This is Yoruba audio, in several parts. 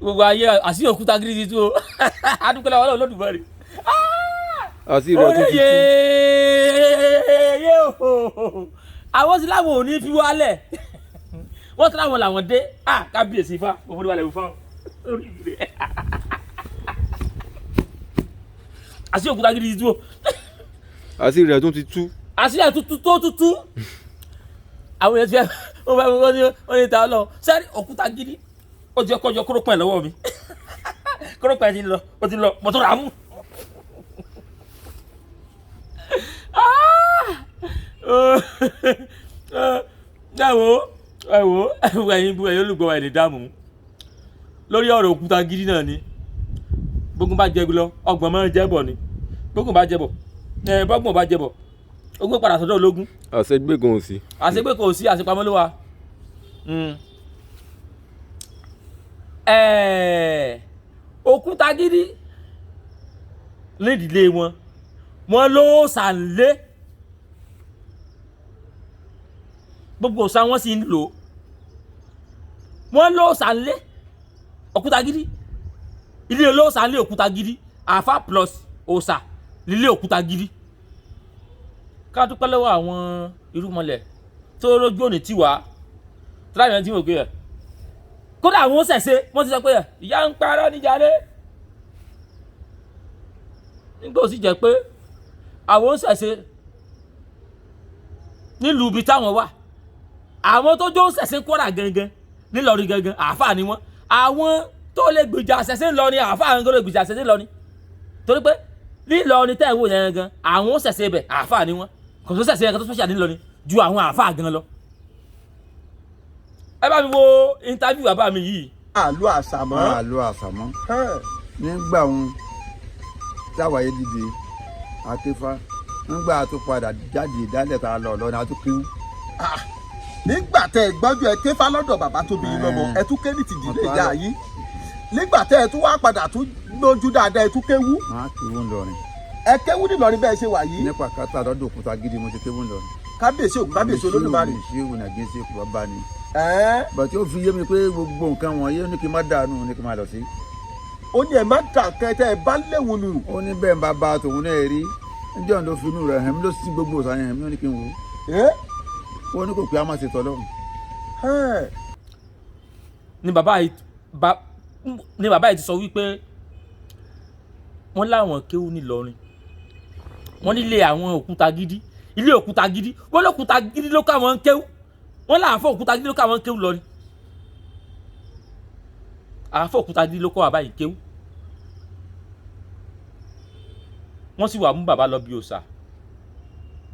Gbogbo ayé, àṣírí òkúta gidi ti tú o. Adúpẹ́ lọ́wọ́ Ọlọ́run Olódùmarè. Àṣírí rẹ̀ tún ti tú. Oyè o, àwọn tí láwọn ò ní fi wálẹ̀, wọ́n tí láwọn làwọn dé. Ah, kábíyèsí ifá, mo fọdún wálẹ̀ fún àṣírí òkúta gidi ti tú o. Àṣírí rẹ̀ tún ti tú. Àṣírí ẹ̀ tuntun tó tuntun, àwọn èèyàn ti fẹ́ wọ́n fẹ́ wọ́n ní ta lọ sẹ́rí òkúta gidi. Ó ti ọkọ̀ yọ kórópọ̀ ẹ̀ lọ́wọ́ mi, kórópọ̀ ẹ̀ ti lọ, ó ti lọ mọ́tò rà mú. Ẹ wo, ẹ wo, ẹ̀yin bu ẹ̀yin olùgbọ́ wa, ẹ̀ lè dààmú lórí ọ̀rọ̀ òkúta gidi náà ni. Gbógun bá jẹ lọ, ọgbọ̀n máa ń jẹ́ bọ̀ ni. Gbógun bá jẹ bọ̀ ẹ, bọ́gbọ̀n bá jẹ bọ̀, ogún padà sọ́dọ̀ ológun. Àṣegbé kan ò sí. Àṣegbé kò sí, àṣepamọ́ ló wà. Òkúta gidi nídìílé wọn, wọn ló sànlé, gbogbo òòṣà wọn sì ń lò. Wọn ló sànlé òkúta gidi, ilé olóòṣà lé òkúta gidi, àáfà plus òòṣà lílé òkúta gidi. Ká dúpẹ́ lọ́wọ́ àwọn irúmọlẹ̀ tó rójú òní tiwa tíráyìn tí mo gbé ẹ̀. Kódà àwọn ṣẹ̀ṣẹ̀ wọ́n ti sọ pé ìyá ń parọ́ níjàre, nígbà ó sì jẹ́ pé àwọn ṣẹ̀ṣẹ̀ nílùú ibi táwọn wà, àwọn tó jó ṣẹ̀ṣẹ̀ Kwara gangan nílọrin gangan, àáfàá ni wọ́n. Àwọn tó lè gbìjà ṣẹ̀ṣẹ̀ ńlọrin, àáfàá gangan lè gbìjà ṣẹ̀ṣẹ̀ ńlọrin, torí pé nílọrin tẹ́ ẹ̀ wò yẹn gangan, àwọn ṣẹ̀ṣẹ̀ bẹ̀, àáfàá ni wọ́n. Kò tó ṣẹ̀ṣẹ̀ yẹn tó special nílọrin ju àwọn àáfàá gan lọ. Ẹ bá mi wo interview bàbá mi yìí. Àlọ́ àṣàmọ́. Àlọ́ àṣàmọ́ nígbà òun táwa yé dìde àtẹfá, nígbà tó padà jáde dálẹ̀ tá a lọ lọ́nà àtúkéwú. Nígbà tẹ ẹ gbọ́njú, ẹ kéfá lọ́dọ̀ bàbá tó bí yín lọ́mọ, ẹ tún ké ní ti dìde ìyá yín. Nígbà tẹ ẹ tún wá padà tún lójú dáadáa, ẹ tún kéwú. Máa kéwú ńlọrin. Ẹ kéwú nílọrin bẹ́ẹ̀ ṣe wà yìí. Nípa kátà lọ́dọ̀ òkúta gidi mo ti kéwú ńlọrin. Kábíyèsí òkú, kábíyèsí Olódùmarè. Ṣéwù nàgẹ́sẹ̀ kò bá ní. Bàtí ó fi yé mi pé gbogbo nǹkan wọ̀nyí, ó ní kí n má dànù, ní kí n má lọ sí. Ó ní ẹ má dà kẹtẹ ẹ bá léwu nù. Ó ní bẹ́ẹ̀ ń bá ba tòun náà rí níjọ́ ló fi inú rẹ̀ hàn mí, ló sí gbogbo ọ̀sán yẹn hàn mí, ó ní kí n wò ó. Ó ní kò pé a má ṣe tọ́lọ́run. Ni bàbá yìí ti sọ wípé wọ́n láwọn kéwú nílọrin, wọ́n nílé àwọn òkúta gidi, ilé òkúta gidi, wọ́n lókúta gidi ló káwọn ń kéwú, wọ́n láàfọ̀ òkúta gidi ló káwọn ń kéwú lọrin. Àáfọ̀ òkúta gidi ló kọ́ bàbá yìí kéwú. Wọ́n sì wà mú bàbá lọ bí òòṣà,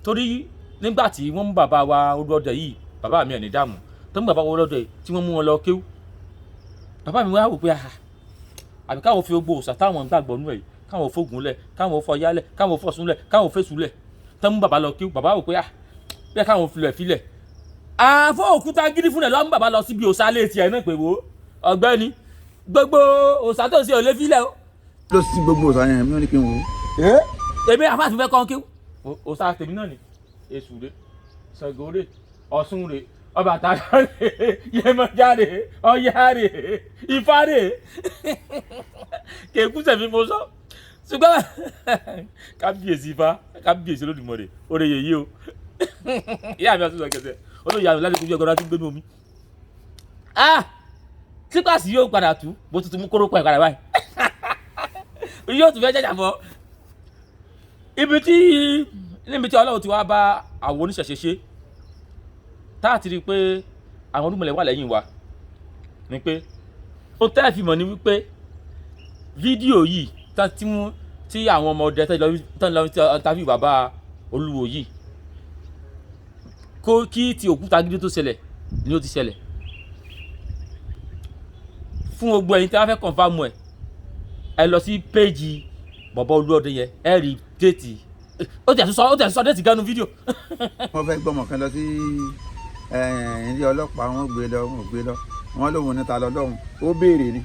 torí nígbà tí wọ́n mú bàbá wa Olúọdẹ yìí, bàbá mi ẹ̀ ní dààmú tó mú bàbá wa Olúọdẹ yìí tí wọ́n mú wọn lọ kéwú, bàbá mi wá wò pé àbí káwọn fi gbogbo òòṣà táwọn gbàgbọ́ nú ẹ̀ yìí, káwọn fógun lẹ̀, káwọn fọyá lẹ̀, káwọn fọ̀sùn lẹ̀, káwọn fèsù lẹ̀. Tó mú bàbá lọ kéwú, bàbá wò pé bẹ́ẹ̀ káwọn filẹ̀ filẹ̀. Àfọ òkúta gidi fúnlẹ̀ lọ́ mú bàbá lọ síbi òòṣà lé tiẹ̀ náà pé wo ọ̀gbẹ́ni, gbogbo òòṣà tó ń ṣe ò lè filẹ̀ o. Ló sí gbogbo ọ̀sán yẹn hàn mí, ó ní kí n wò ó. Èmi àfa àti fẹ́ kọ́ kéwú. Òòṣà tèmi náà ni Èṣù rè, Ṣàngó rè, Ọ̀ṣun rè, Ọbàtálá rè, Yemọja rè, Ọya rè, Ifá rè, kèkú sẹ̀mí mo sọ. Ṣùgbọ́n kábíyèsí Ifá, kábíyèsí Olódùmarè, oore yèyí o. Ìyá mi àti sọ̀kẹ̀sẹ̀ olóyè àmì láti kojú ẹgbẹ̀rún àti gbénu omi. Sípàsì yóò padà tú bó tuntun mú kórópọ̀ ẹ̀ padà báyìí, yóò tún fẹ́ jẹ́jà fọ́ ibi tí níbi tí Ọlọ́run ti wá bá àwọn oníṣẹ̀ṣe ṣe, tá a ti rí i pé àwọn onímọ̀lẹ̀ wà lẹ́yìn wa, ni pé ó tẹ́ fi mọ̀ ní wípé fídíò yìí tí àwọn ọmọ ọdẹ tán lọ tàbí bàbá Olúwo yìí kó kí ti òkúta gidi tó ṣẹlẹ̀ ni ó ti ṣẹlẹ̀. Fún gbogbo ẹ̀yin tí wọ́n fẹ́ confirm ẹ̀, ẹ lọ sí péjì bàbá Olúọdẹ yẹn, ẹ rí date. Ó ti sọ date ganu fídíò. Wọ́n fẹ́ gbọ́mọ kan lọ sí ilé ọlọ́pàá, wọ́n gbé lọ, wọ́n gbé lọ, wọ́n lóun ní ta lọ lọ́hùn, ó béèrè ni.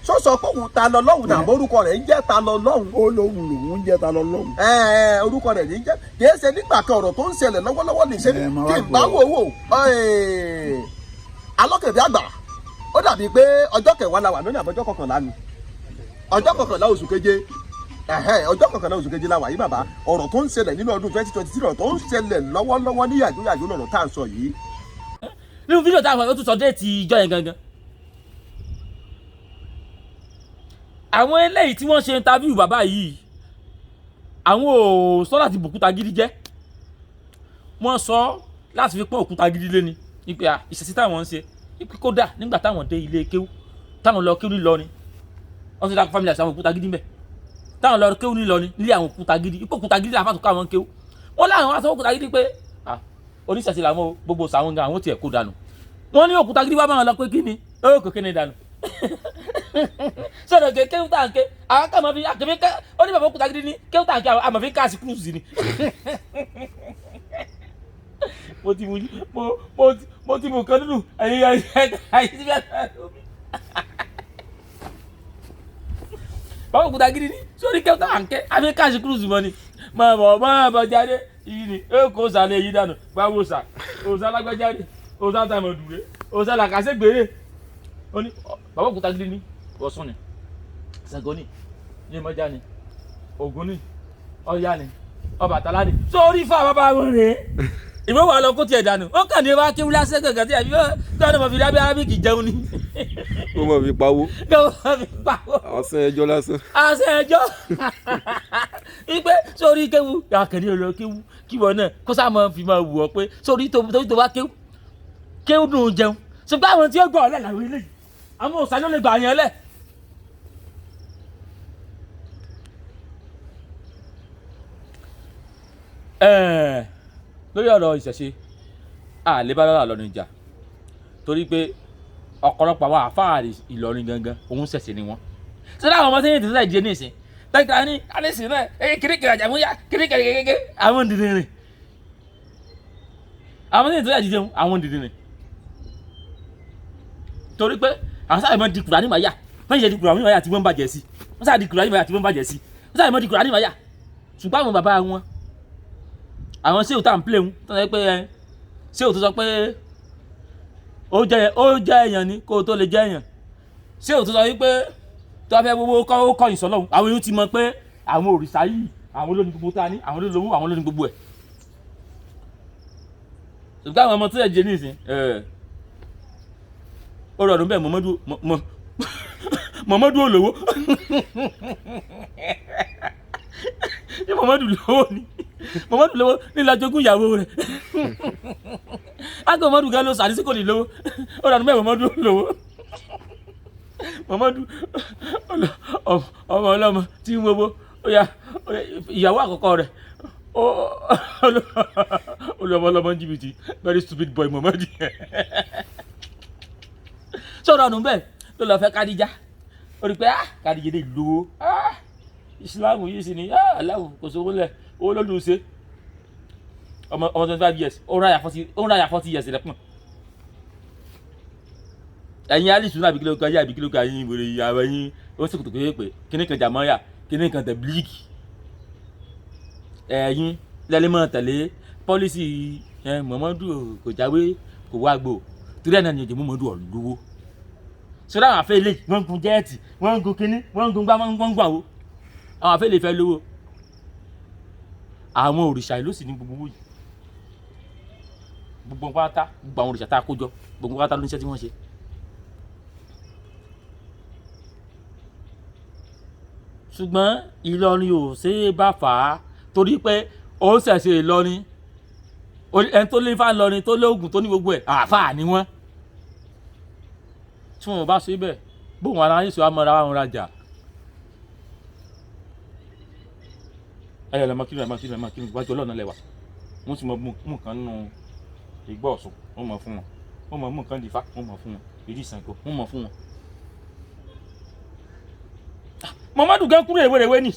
Sọ́sọ pé òun ta lọ lọ́hùn náà, orúkọ rẹ̀ ń jẹ́ ta lọ lọ́hùn. Ó lóun lòun ń jẹ́ ta lọ lọ́hùn. Orúkọ rẹ̀ ní jẹ́, kì í ṣe nígbà kan ọ̀rọ̀ tó ń ṣẹlẹ̀ lọ́wọ́lọ́wọ́ ní ṣe Ẹ, máa kí wá n bá gbọ́. wò wò alọ́kẹ̀dẹ̀ àgbà ó Ó dàbí pé ọjọ́ kẹwàá la wà lónìí, àbọ̀jọ́ kọkànlá ni, ọjọ́ kọkànlá oṣù keje. Ẹ̀hẹ́, ọjọ́ kọkànlá oṣù keje la wà yìí. Bàbá, ọ̀rọ̀ tó ń ṣẹlẹ̀ nínú ọdún 2023, ọ̀rọ̀ tó ń ṣẹlẹ̀ lọ́wọ́lọ́wọ́ ní yàjóyàjó lọ̀rọ̀ tá à ń sọ yìí. Nínú fídíò táwọn, ó tún sọ date ìjọ yẹn gangan. Àwọn eléyìí tí wọ́n ṣe interview bàbá yìí, àwọn ò sọ láti bòkúta gidi jẹ́, wọ́n sọ láti fi pọ́n òkúta gidi lé ni wípé à ìṣesí táwọn ń ṣe wípé kódà nígbà táwọn dé ilé kéwú, táwọn lọ kéwú nílọrin, wọ́n ti dákọ̀ family àti àwọn òkúta gidi ń bẹ̀, táwọn lọ kéwú nílọrin nílé àwọn òkúta gidi, ipò òkúta gidi làwọn àtúkọ̀ àwọn kéwú wọ́n láwọn wá sọ òkúta gidi pé à oníṣẹ̀ṣe làwọn o, gbogbo sàwọn gan àwọn tiẹ̀ kó dànù. Wọ́n ní òkúta gidi wá máa lọ pé kí ni ó kò kí ni dànù sọ̀rọ̀ ké kéwú tá à ń ké, àwọn kan máa fi àkèmí ká. Ó ní bàbá òkúta gidi ní kéwú tá à ń ké, àwọn àmọ̀ fi káàsì cruise ni. Mo ti mu mo ti mu kan nínú ẹyin ẹyin ẹyin síbẹ̀. Bàbá òkúta gidi ní sórí kéwú tá à ń ké, àfi káàsì cruise mọ́ ni. Máa bọ̀, máa bọ̀ jáde yìí ni ó kó sàlẹ̀ yìí dànù. Báwo sà òsà lágbájáde, òsà tàmọ̀dùrẹ́, òsà làkàṣègbèrè. Ó ní bàbá òkúta gidi ní Ọ̀ṣun ni, Ṣàngó ni, Yemọja ni, Ògún ni, Ọya ni, Ọbàtálá ni. Sórí fún àwọn bàbá wọn rèé, ìwé wà lọ kó tiẹ̀ dànù. Ó kàn ní wá kéwú lásán kankan tí àbí kí wọn fi rábí arábíkì jẹun ni. Ó mọ̀ fi pawó. Kí wọn fi pawó. Àṣẹ ẹjọ́ lásán. Àṣẹ ẹjọ́ wípé sórí kéwú akẹ́ni ọ̀rọ̀ kéwú kí wọn náà kó sáà máa fi máa wù ọ́ pé sórí tó tó bá kéwú, kéwú dùn jẹun. Ṣùgbọ́n àwọn tí ó gbọ́ ọ̀lẹ́ làwọn eléyìí, àwọn òòṣà ló lè gbà yẹn lẹ̀. Ẹ̀ẹ̀, lórí ọ̀rọ̀ ìṣẹ̀ṣe, àlébálọ́lá lọ́nu ìjà, torí pé ọ̀pọ̀lọpọ̀ àwọn àfáà Ìlọrin gangan òun ṣẹ̀ṣẹ̀ ni wọ́n ṣé láwọn ọmọ sẹ́yìn tẹ̀sílẹ̀ jẹ́ ní ìsìn tẹ́gbà ní alẹ́sìn náà ẹ̀ kirikiri àjàmúyà kirikiri kékeré, àwọn dìdìrìn, àwọn sẹ́yìn tẹ̀sílẹ̀ jẹun, àwọn dìdìrìn, torí pé àwọn sábà máa di Kùránì máyà, wọ́n yẹ di Kùránì máyà tí wọ́n ń bàjẹ́ sí, wọ́n sábà di Kùránì máyà tí wọ́n ń bàjẹ́ sí, wọ́n sábà máa di Kùránì máyà. Ṣùgbọ́n àwọn bàbá wọn, àwọn séwù tá à ń plé wọn tó sọ pé ẹ séwù tó sọ pé ó jẹ́ èèyàn ni kó o tó lè jẹ́ èèyàn, séwù tó sọ wípé tó bá fẹ́ gbogbo kọ́ ó kọ́yìn sọ́lọ́hún, àwọn èèyàn ti mọ̀ pé àwọn òrìṣà yìí, àwọn ló ní gbogbo tá a ní, àwọn ló lówó, àwọn ló ní gbogbo ẹ̀. Ṣùgbọ́n àwọn ọmọ tó yẹ jẹ nísìn ẹ̀ ó rọrùn bẹ́ẹ̀. Mọ̀mọ́dún Mọ̀mọ́dún olówó ní, Mọ̀mọ́dún lówó ni, Mọ̀mọ́dún lówó ní ìlàjogún ìyàwó rẹ̀. Ágbẹ̀ Mọ̀mọ́dún gan ló sàdísí kò ní lówó. Ó rọrùn bẹ́ẹ̀, Mọ̀mọ́dún lówó. Mọ̀mọ́dún ọmọ ọlọ́mọ tí ń wọ́wọ́ ó yá ìyàwó àkọ́kọ́ rẹ̀ olú ọmọ ọlọ́mọ jìbìtì. Very stupid boy Mọ̀mọ́dún sọ̀rọ̀ ọ̀nù bẹ́ẹ̀ ló lọ fẹ́ Kádíjà. Ó rí i pé ah, Kádíjà lè lówó. Ah, ìsìláàmù yìí sì ni. Ah, aláwọ̀ kò sówó lẹ̀, owó ló dùn ṣe. Ọmọ ọmọ 25 years, ó ń ráyà 40 years lẹ́pọ̀n. Ẹ̀yin alisu náà, àbíkílẹ̀ kan yé, àbíkílẹ̀ kan yín ìwèrè ìyàwó ẹ̀yin ó sì kòtò kéé pé kíní kan jàmọ́yà, kíní kan tẹ̀blíìkì. Ẹ̀yin lẹ́lẹ́ mọ́ tẹ̀lé policy ẹ̀. Mọ̀mọ́dù kò jáwé, kò wá gbò, torí ẹ̀ náà ni òjò Mọ̀mọ́dù ọ̀ lówó sọ́dọ̀. Àwọn afẹ́ ilé wọ́n ń gun jet, wọ́n ń gun kínní, wọ́n ń gun gbá, wọ́n ń gun àwo. Àwọn afẹ́ ilé fẹ́ lówó. Àwọn òrìṣà ìlú sì ní gbogbo owó yìí, gbogbo pátá, gbogbo àwọn òrìṣà tá a kó jọ, gbogbo pátá ló ń ṣe tí wọ́n ṣe. Ṣùgbọ́n Ìlọrin ò ṣe é bá fà á, torí pé ó ń ṣẹ̀ṣẹ̀ Ìlọrin, ẹni tó lé fà lọrin, tó lóògùn, tó ní gbogbo ẹ̀, àáfàá ni wọ́n. Tí wọn bá ṣe bẹ́ẹ̀, bóun ara yín sọ amọ̀ra wọn rajà. Ẹ lọ mọ kí ló mọ kí ló mọ kí ló wájú ọlọ́ọ̀nà lẹ́wà. Wọ́n sì mọ mú nǹkan nínú ìgbọ́ Ọ̀ṣun, wọ́n mọ̀ fún wọn. Wọ́n mọ̀ mú nǹkan dìfá, wọ́n mọ̀ fún wọn. Ìdí Ṣàngó, wọ́n mọ̀ fún wọn. Muhammadu gan kúrò ewéréwé ni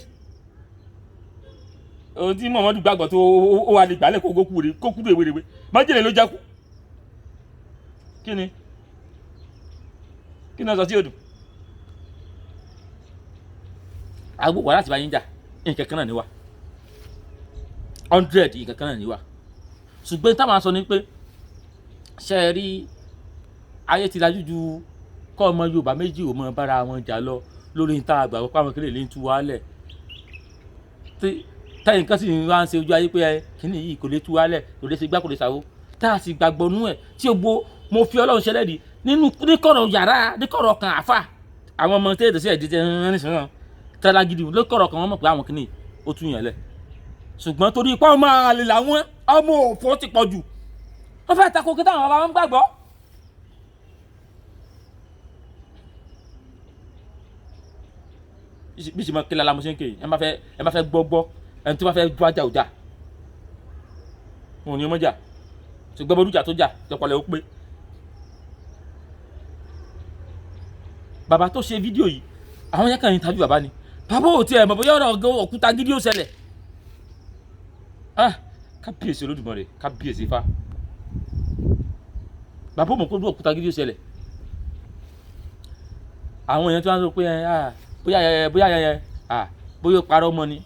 ohun tí Muhammadu gbàgbọ́ tó ó wà lè gbálẹ̀ kó kúrò ewéréwé, májèlé ló jẹ́ kú. Kí ni kí ni ọ̀sán tí yóò dùn? Agbóhùn wà láti bá yín jà. Nǹkan kan náà ni wá 100, nǹkan kan náà ni wá. Ṣùgbọ́n táwọn sọ ni pé ṣe é rí ayé ti lajú ju Kọ́ ọmọ Yorùbá méjì ò mọ bára wọn jà lọ lórí níta àgbà pé àwọn kìnìún lè ń tú wálẹ̀, tẹ́yìn kan sì ń wá ń ṣe ojú ayé pé ẹ kìnìún yìí kò lè tú wálẹ̀, kò lè ṣe gbá, kò lè ṣàwó, tá a sì gbàgbọ́ nú ẹ̀ tí o gbo. Mo fi Ọlọ́run ṣẹlẹ̀ nínú níkọ̀rọ̀ yàrá, níkọ̀rọ̀ kan àfà, àwọn ọmọ tẹ́lẹ̀ tó ṣe ẹ̀dí tẹ́ ń rìn tẹ́lá gidi lókọ̀rọ̀ kan, wọ́n mọ̀ pé àwọn kìnìún ó tún yàn lẹ̀. Ṣùgbọ́n torí ipá ọmọ àlè làwọn ọmọ òfò ti pọ̀ jù, wọ́n fẹ́ tako kí táwọn bàbá wọn gbàgbọ́. Bí ṣe máa kí lálá mo ṣe ń ké yìí, ẹ má fẹ́ gbọ́ gbọ́, ẹni tó bá fẹ́ gbọ́ ajá ò jà, wọn ò ní ọmọ jà, ṣùgbọ́n bọ́dújà tó jà lọ́pọ̀lọ́ ó pé. Bàbá tó ṣe fídíò yìí, àwọn yẹn kàn ń tàbí bàbá ni bàbá ò tiẹ̀ mọ̀ bóyá ọ̀rọ̀ òkúta gidi ó ṣẹlẹ̀. Ah, kábíyèsí Olódùmarè, kábíyèsí Ifá. Bàbá ò mọ̀ pé òkúta gidi ó ṣẹlẹ̀. Àwọn èèyàn tí wọ́n á sọ pé ẹ ah bóyá ẹ bóyá ẹ ah bóyá ó parọ́ mọ́ ni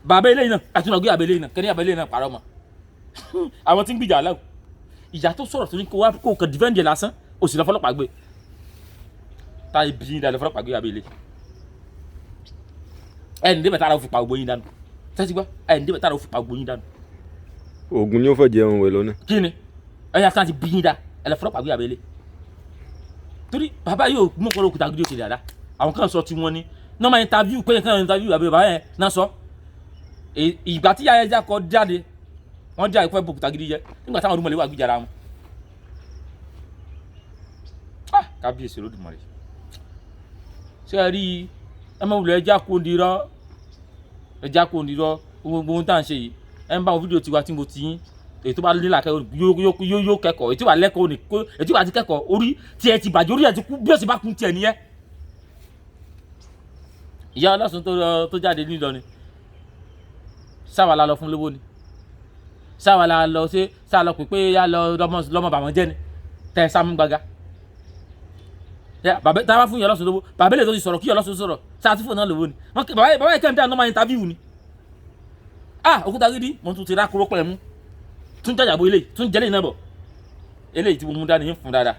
bàbá eléyìí náà, àti ọ̀gbẹ́ àbẹ̀ eléyìí náà kẹ́ni àbẹ̀ eléyìí náà parọ́ mọ́. Àwọn tí ń gbìjà aláwọ̀ ìyá tó sọ̀rọ̀ tó ní kó wá kó kàn defend lásán, ó sì lọ fọlọ́pàá gbé tá ibi yín dá lọ fọlọ́pàá gbé àbẹ̀ eléyìí. Ẹni débẹ̀ tára ó fi pa gbogbo yín dànù, tẹ́tí gbọ́, ẹni débẹ̀ tára ó fi pa gbogbo yín dànù. Oògùn ni ó fẹ́ jẹun wẹ̀ lọ́nà. Kí ni ẹ̀yà kan ti bí yín dá ẹ lọ fọlọ́pàá gbé àbẹ̀ eléyìí, torí bàbá yóò mú kọ́ lókùtà gidi òkè dáadáa. Àwọn kan sọ tiwọn ni normal interview pé nǹkan interview àbẹ̀ bàbá yẹn náà sọ ìgbà tí yàrá ẹja kọ jáde, wọ́n já ìfẹ́ bòkúta gidi jẹ nígbà táwọn olúmọ̀lẹ́ wà gbìjà ara wọn. Ah, kábíyèsí Olódùmarè, ṣé ẹ rí i? Ẹ má wulẹ̀, ẹja kó di rọ́, ẹja kó di rọ́. Gbogbo ohun tá à ń ṣe yìí, ẹ ń bá àwọn fídíò tiwa tí mo ti yín, èyí tó bá nílà kẹ́kọ̀ọ́ yóò yóò kẹ́kọ̀ọ́, èyí tó bá lẹ́kọ̀ọ́ ní kó, èyí tó bá ti kẹ́kọ̀ọ́, orí tiẹ̀ ti bàjẹ́, orí ẹ̀ ti kú bí ó sì bá kún tiẹ̀ nìyẹn. Ìyá ọlọ́sùn tó lọ tó jáde nílọrin, sáwà la lọ fún lówó ni, sáwà la lọ ṣe sáà lọ pé pé yá lọ lọmọ lọmọ bàmọ jẹ ni tẹ sáàmù gbaga. Bàbá tá a bá fún ìyá ọlọ́sùn lówó, bàbá lè tó ti sọ̀rọ̀ kí ìyá ọlọ́sùn sọ̀rọ̀ sáà tí fóònù náà lówó ni bàbá yẹn kàn dá normal interview ni. Ah, òkúta gidi mo tún ti rá kúrò pẹ̀lú tún jàjàbọ̀ eléyìí, tún jẹ́lẹ̀ náà bọ̀ eléyìí tí mo mú dání fún dáadáa.